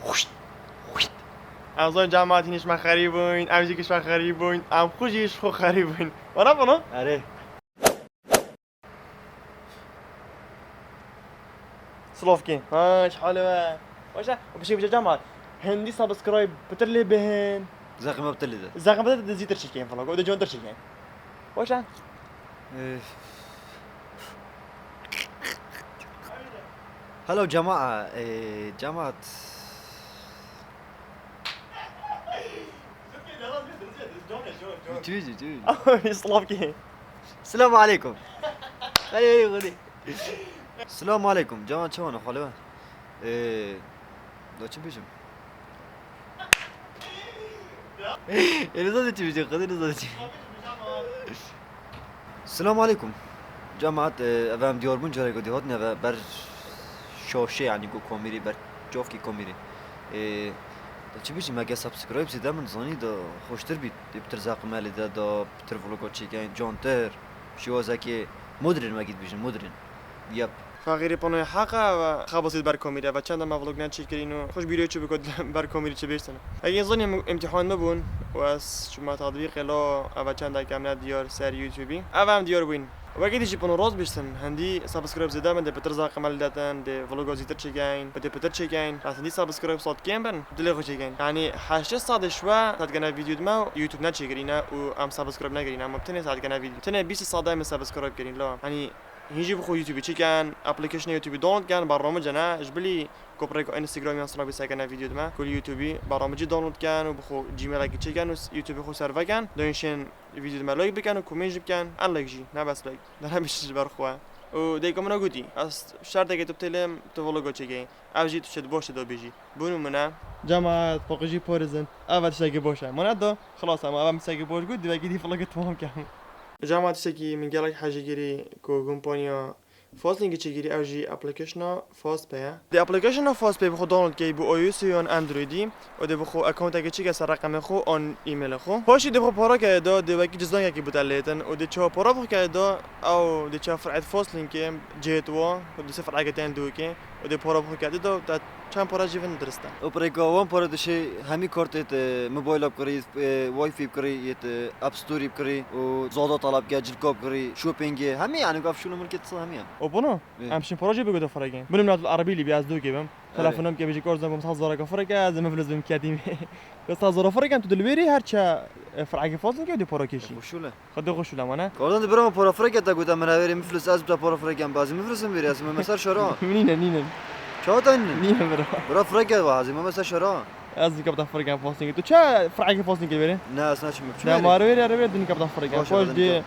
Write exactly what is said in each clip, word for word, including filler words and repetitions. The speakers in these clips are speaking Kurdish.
Xuşt, xuşt. Em zon cemaat hîn ji me xerîb bûn, em jî ji me xerîb bûn, em xwe jî ji xwe xerîb bûn. Were bûn? Erê. Silovkî. Ha, ji halê we. Baş e? Û bir şey, bir şey cemaat. Hindî subscribe pitir lê bihin. Zexê me pitir lê de. Zexê me pitir de zîtir çêkin vlog. O da contir çêkin. Baş e? Ee, Hello cemaat. Ee, cemaat. Tüy, tüy, tüy. Silavkî. Selamu aleykum. Hey, hey, hadi. Selamu aleykum. Cemaat, çawan, xalê we? Ee, da çi bêjim? Ê, nizam çi bêjim, xwedê nizam çi. Selamu aleykum. Cemaat, e, ev em diyar bûn, careke dî hatin, ev ber şaşê, yanî ku komîrî, ber çavkî komîrî. E, da çi bêjim, ege subscribe zêde min zanî da xweştir bît. Ê pitir zaqim elê de da pitir vloga çêkeyn, cantir. Şêwazekê modern wekî dibêjin, modern. Yep. Faxîrî panoyê heq e, ev xebasî ber komîrî, ev çend me vlog neçêkirîn û xweş bîroyê çi bikot ber komîrî çi bêjtin. Eg înzanî em îmtîhan me bûn û ez çûma tatbîqê lo, ev çendek em ne diyar ser YouTubeî. Ev em diyar bûyn. Wekî dî jî pano rast bêjtin, hindî subscribe zêde min dê pitir zaqim elê detin, dê vloga zîtir çêkeyn, dê pitir çêkeyn. Ez hindî subscribe sed kêm bin, dilê xwe çêkeyn. Yanî heştê sedê ji we sedgene vîdeo dime û YouTube neçêkirîne û em subscribe nekirîne, em tenê sedgene vîdeo. Tenê bîst sedê min subscribe kirîn lo. Yanî Hîn jî bi xwe YouTubeî çêken, applicationê YouTubeî download ken, barname cene, ji bilî ku bi rêka Instagram yan Snapî sekene vîdeo dime, ku li YouTubeî barnamecî download ken û bi xwe Gmailekî çêken û s-, YouTubeî xwe serve ken, doyên şên vîdeo dime like biken û komên jî biken, unlike jî, ne bes like, dene bişin ji ber xwe. Û dêka min a gotî, ez şertekê tu bi têlêm, tu vloga çêkeyî. Ev jî tu şêt boş de bêjî. Bû nimûne. Cemaat, paqijî porizin. Ev tiştekî boş e. Mane do, xilas e, ma ev tiştekî boş got, divekî dî vlogê temam kem. Cemaat, tiştekî min gelek hejî girî ku kompanya Fastlink çêkirî, ew jî application'a Fastpay e. Di application'a Fastpay bi xwe download key bi iOS'ê yan Android'î û dê bi xwe accounteke çêke ser reqemê xwe an emailê xwe. Paşî dê bi xwe para keye da, dê wekî cizdankekî bite lêtin û dê çawa para bi xwe keye da, ew dê çawa fir'et Fastlinkê cihê wa, dê se fir'eke tên dûkê û dê para bi xwe keye da, te çend para jî vin dirist e. Û bi rêka wan para dişê hemî kartê te, mobayla bikirî, e, Wi-Fi bikirî, yê te App Store'î bikirî û zada talab ke, cilka bikirî, shoppingê, hemî, yanî, gaf şûlê milkê te hemî ye. Û bunu? Ê. Em şin para jî bigode firekin. Bilim natul Erebî lî bi ez dûkê bim. Erê. Telefonum ke bêjî kor zan bim saz zara ke fireke, ez miflis bim ketîm. Saz zara firekem tu dilwêrî her çe, e, fireke fazlin ke dê para keşî. Xweşûle. Xwedê xweşûle mane. Kardan de bira me para fireke te gote min, ev êrê miflis, ez bi te para firekem, bazî miflisim vêrî, ez me ser şara. Nîne, nîne. Çawa te nîne? Nîne bira. Bira fireke va, ez me ser şara. Ez dîka bi te fireke fazlin ke. Tu çe fireke fazlin ke vêrê? Ne, ez naçim. Ne, ma re vêrê, re vêrê dîka bi te fireke. Baş e, Baş dîka. Dê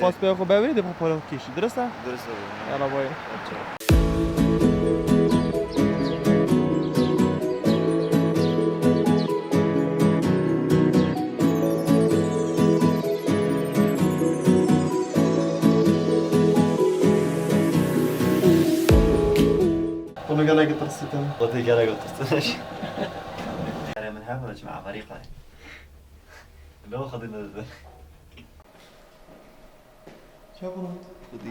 Fastpay xwe beverî, dê xwe para keşî. Dirist e? Dirist e. Yala bay. Bunu gelek tirsitin. O da gelek tirsin. Kare min hem, wala çi me amarî qare. Lo xedin de. Çawa? Xwedî.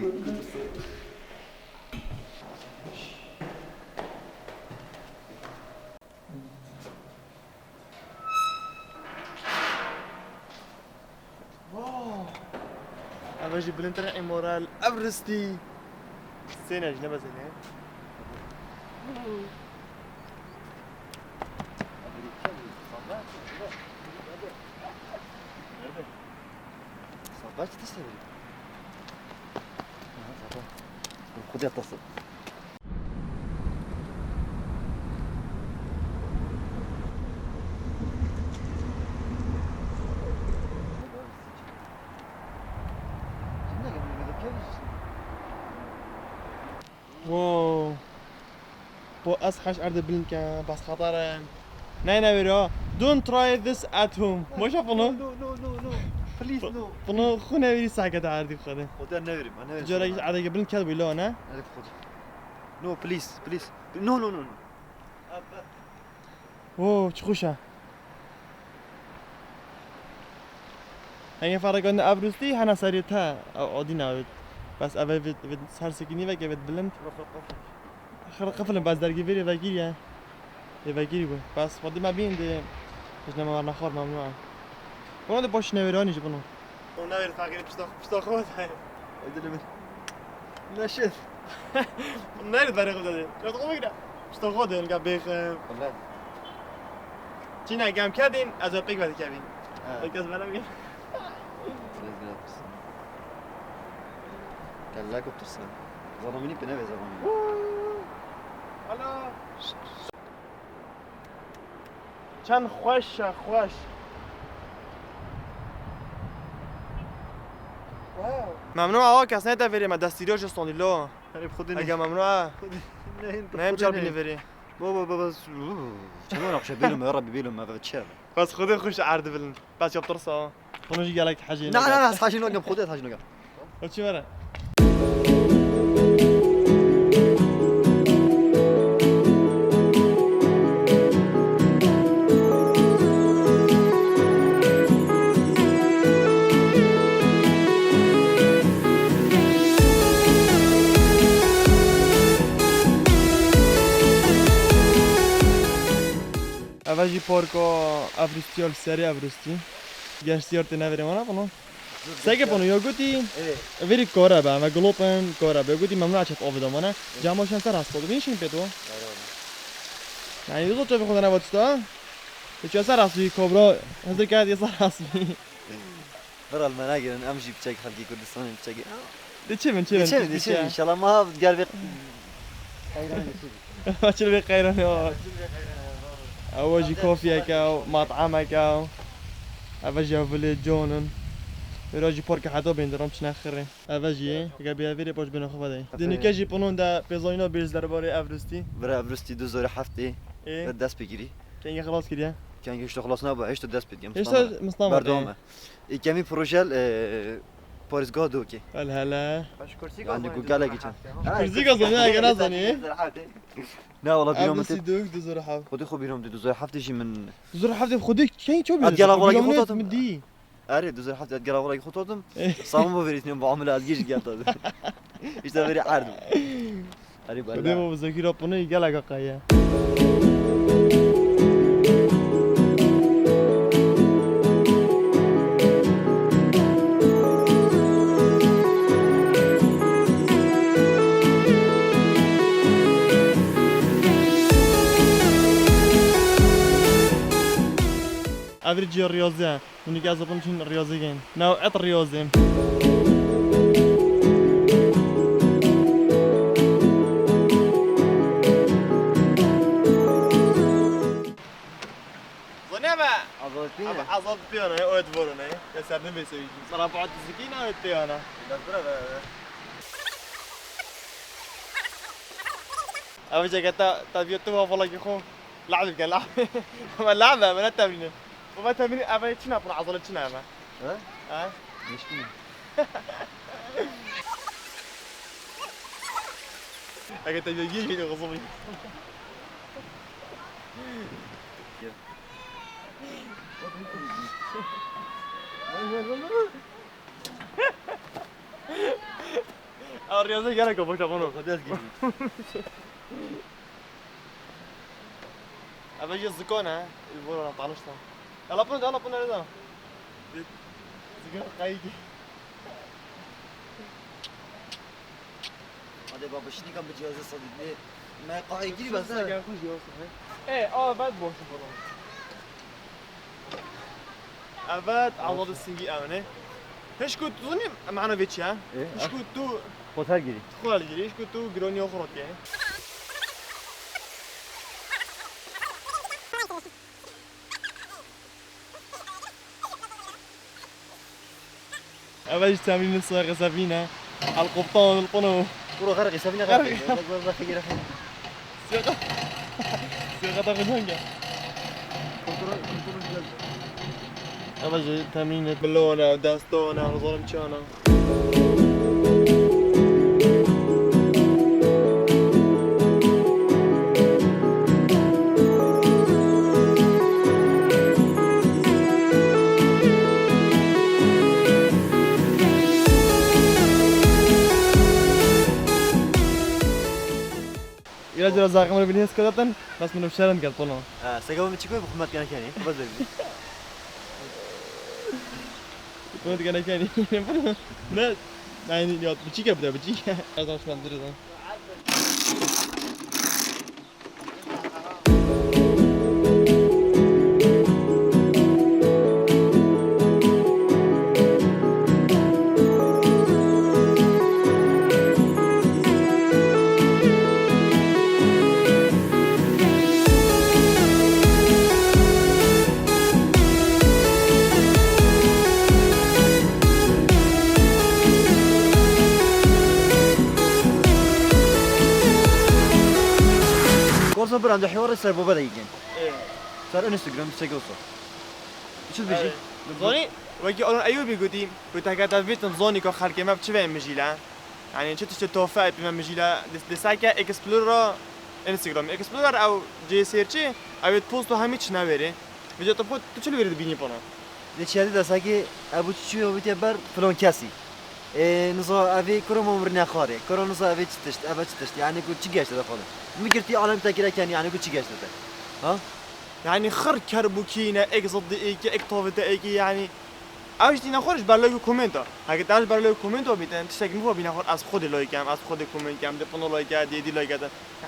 Wow! Ev jî bilindtirîn îmara li Everestî. Sêne jî ne bezêne. Nerede? Sabah gitti severim. Aha, sabah. Dur, kudu atlasın. Wow. Bo ez heş erdê bilind ke, bas xeter e. Neyne vêrî ha. Don't try this at home. Boşa bunu. No, no, no, no, no. Please, no. Bunu xu neverî seke de erdî xwedê. Xwedê neverî, ma neverî. Cara ki erdê bilind ket bû, ne? Erdê xwedê. No, please, please. No, no, no, no. Wow, çi xweş e. Henge ferqan Everestî hena serê te, ew adî navêt. Bes ev vê, vê ser sekînî veke vê bilind. Xir qifilin bes dergî vêrê vegîriye. Ê vekirî bû. Bes xwedî me bîn dê. Ji nema me nexwar memnû em. Buna de baş newêranî jî bino. Hûn newêr feqîr pişta, pişta xwe de. Ey dilê min. Neşit. Hûn newêr berê xwe de. Ya xwe bigre. Pişta xwe de, nika bêxim. Wele. Çîna gem kedin, ez ê pêk vedikevin. Ha. Pêk ez veremî. Kelle ku tirsin. Zamanî pê nebe zamanî. Alo. Çend xweş e, xweş. Wow. Memnû awa kes neyte verê me destîriya ji standî lo. Herê bi Xwedê ne. Ege memnû a. Xwedê ne. Neyim çar bîne verê. Baba, baba, çend naqşe bêlo me, ya Rabbi bêlo me, ve çer. Bas Xwedê xweş erd bilin. Bas yaptırsa. Bunu jî gelek hecê. Na, na, na, hecê nakim, Xwedê hecê nakim. O çi vere? Eve jî parka Evrustî ya li serê Evrustî. Gerstî yar tê neverê wana bunu. Seke bunu yo gotî. Ê. Verî kore be, me gulopin kore be. Gotî memnû açet avê de mane. Cama şen ser hasta dibin şin pê to. Yani, yozo çabî xwe de nevat işte. Hiç ser hasta kobra. Hazır kağıt ya ser hasta. Viral me nagirin, em jî piçek xelkê Kurdistanê piçekê. Diçe min, çe min, diçe min, inşallah ma gel vê qeyranê çi. Çil vê qeyranê o. Ew jî kofiyeke ew, mat'ameke ew. Ev jî vilê conin. Wêra jî parke heta bên diram çine xirê. Ev jî, eke bê verê poş bêne xwe vedey. Dinike jî pinon de pêzayîna bêz derbarê Evrustî. Bira Evrustî du zor heftê. Ê. Dest pê kirî. Kengê xilas kiriye. Kengê hişto xilas nabû, hişto dest pê dikim. Hişto misnama. Berdewam e. Ê, kemî proje, e, parêzgeha Dokê. Hele hele. Yani ku gelekî çend. Kursî kazanî, eger nazanî. Ne wala bîra min tê. Dok du zor heftê. Xwedî xwe bîra min tê, du zor heftê jî min. Du zor heftê xwedî keng ço bîra. Ad gela wala xwe tatim. Min dî. Erê, du zor heftê ad gela wala xwe tatim. Samon bo verîtînim bo amile ad gêj gelta. İşte verî erdim. Erê, Xwedê bela. Bo bi Zekî re pûnê gelek aqaye. Ev rî cî riyazî ye. Hûn ê ez opim çin riyazî geyin. New'et riyazî. Zonê be! Azad piyane. Abi azad piyane, o et vorone. Ya serdin be söyleyeceğim. Sana bu at zikî ne et piyane. Biraz bura be. Abi ceketa, tabiyetu havalı ki xo. La'be bike, la'be. Ama la'be, bana temrîne. Baba temrîn, eve çi ne yapın, azalet çi ne eve? He? He? Geçti mi? Eke te bir gir, bir kızım. Gel. Ew riyazê gelek baş e, bano. Xwedê ez gîrî. Ev jî zikan e, li bo re taniştin. Yala pino de, yala pino de. Zikan qayî. Hadi baba, şinika bi cihazê sadî. Me qayî gîrî bes. Gel xwe jî olsun, he. E, a, bet boş bolo. Evet, Allah'ın singi evine. Hişku tu ne mana veçi ha? E, hişku tu. Hotel giri. Hotel giri, hişku tu groni oxrot yani. Ev jî temrînê Siyaqê Sevîn e. Elqoptan, elqono. Kuro xerqê Sevîn e, xerqê. Xerqê. Bak, bak, bak, bak. Siyaqa-, siyaqata xwe cang e. Kontrol, kontrol güzel. Ev jî temrînê bilona, destona, nizanim çi ana. Biraz zaten bile his kadaten, bas min şerm gel polo. Ha, sega mi çikoy bu hükümet gene keni. Bas verin. Bunu gene keni. Ne? Aynı ya, bu çike bu da bu çike. Biraz hoşlandırır da. Gorsa bir anda hiwarê ser baba de yikin. Ê. Ser Instagram çek olsa. Çi dibêjî? Ê. Zonî, wekî Alon Eyûbî gotî, ku te heke te vîtin zonî ku xelkê me bi çi ve mijîle? Yani çi tiştê tofe ê pê me mijîle? Dê-, dê seke Explora Instagram. Explora ew cihê sêrçî, ew ê posto hemî çi newêrê. Vêca tu xwe tu çi li wêrê dibînî pano? Lê çiya dî desakî ev çi çû wîtiye ber filan kesî. Ê, niza evê kuro ma mir nexwarê. Kuro niza evê çi tişt, eve çi tişt. Yani ku çi geşte de xwale. Mi girtî alem te kire ken yani ku çi geşte te. Ha? Yani xir kerbûkîne, ek ziddi êkî, ek tavete êkî yani. Ew jî tîne xwe ji ber like û komenta. Heke te ji ber like û komenta bîtin, tiştek min bîne xwe ez xwedê like em, ez xwedê komenta em, dê pano like, dê dî like.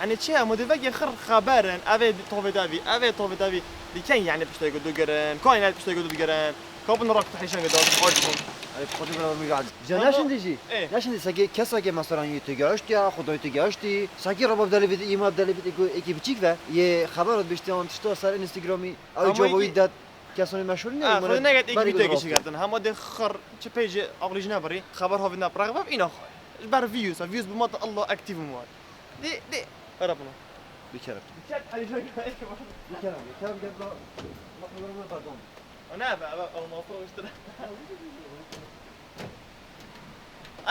Yani çi, em dê vekê xir xeber in, ev ê tovê te bî, ev ê tovê te bî. Dîken yani piştê ku digirin, kaînet piştê ku digirin. Kapin rak tu hişan gidan, aç bûn. Ay, xwedê bira min gad. Ja, ama neşin dî jî. Ê. Neşin dî, seke kesa ke mesela yê te geşt ya, xwedayê te geştî. Seke raba delê bît, îma delê bît, êkî biçîk ve. Yê xeber hat biştiyan tişta ser Instagramî. Ay, ama cevabî yê dat. Kesanê meşhûr ne, ha, xwe neget êk vîdeo kişî girtin. Hema dê xir çi peycê aqlî jî nebirî. Xeber havî ne piraq veb îna xwe. Ji ber views, views bi mata Allah aktif bû. Dê, dê. Era buna. Bir kere. Bir kere, bir kere, bir kere. Bak, bak, bak, pardon. O ne be, be, olmaz, o işte.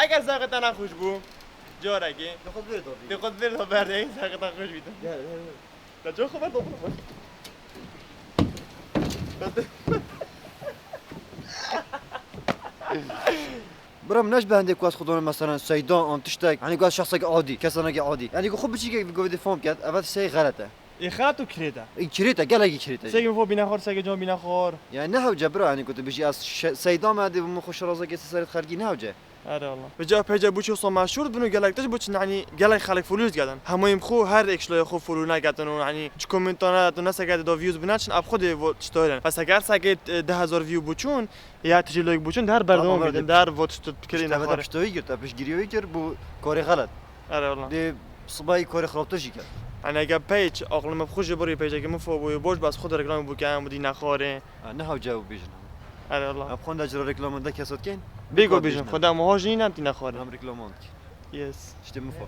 Eger saxê te nexweş bû, carekê. Dê xwe vêr da bî. Dê xwe vêr da berdê, saxê te xweş bî. Gel, gel, gel. Te çok xeber da bunu. Bira, min ne ji behendê ku ez xwe dana, mesela, seyda an tiştek, yani ku ez şexsek adî, kesanekî adî. Yani ku xwe biçîkek bi govê dê fam ket, eve tiştekî xelet e. Ê, xelet û kirêt e. Ê, kirêt e, gelekî kirêt e. Seke min xwe bîne xor, seke can bîne xor. Yani ne hewce bira, yani ku tu bijî ez şe-, seyda me, dê min xwe şirazekê ser serê xelkî ne hewce. Erê wala. Vêca peyca bû çi wisa meşhûr dibin û gelek tişt bû çi, yanî gelek xelk follow dikedin. Hemû yêm xwe her êk şilayê xwe follow neketin û yanî çi komenta nedatin û ne seke de views bine çin, ev xwe dê vo tişt hêlin. Bes eger seke, e, deh hezar view bû çûn, ya tijî like bû çûn, de her berdewam bidin, de her vo tişt kirî nexware. Piştawî girt, e, piştgiriyê wî kir, bû karê xelet. Erê wala. Dê sibayî karê xirabtir jî kir. Yanî eger peyc, aqlê min bi xwe jî birî peycekê min fo bûyê, boş bes xwe de reklam bû ke em dî nexware. Ha, ne hewce ew bêjin. Erê wala. Em xwenda cira reklaman de kesat keyn. Bêgo bêjin, xweda me hoj nîn em tîne xwarin. Em reklaman dikin. Yes. Tiştê min fa.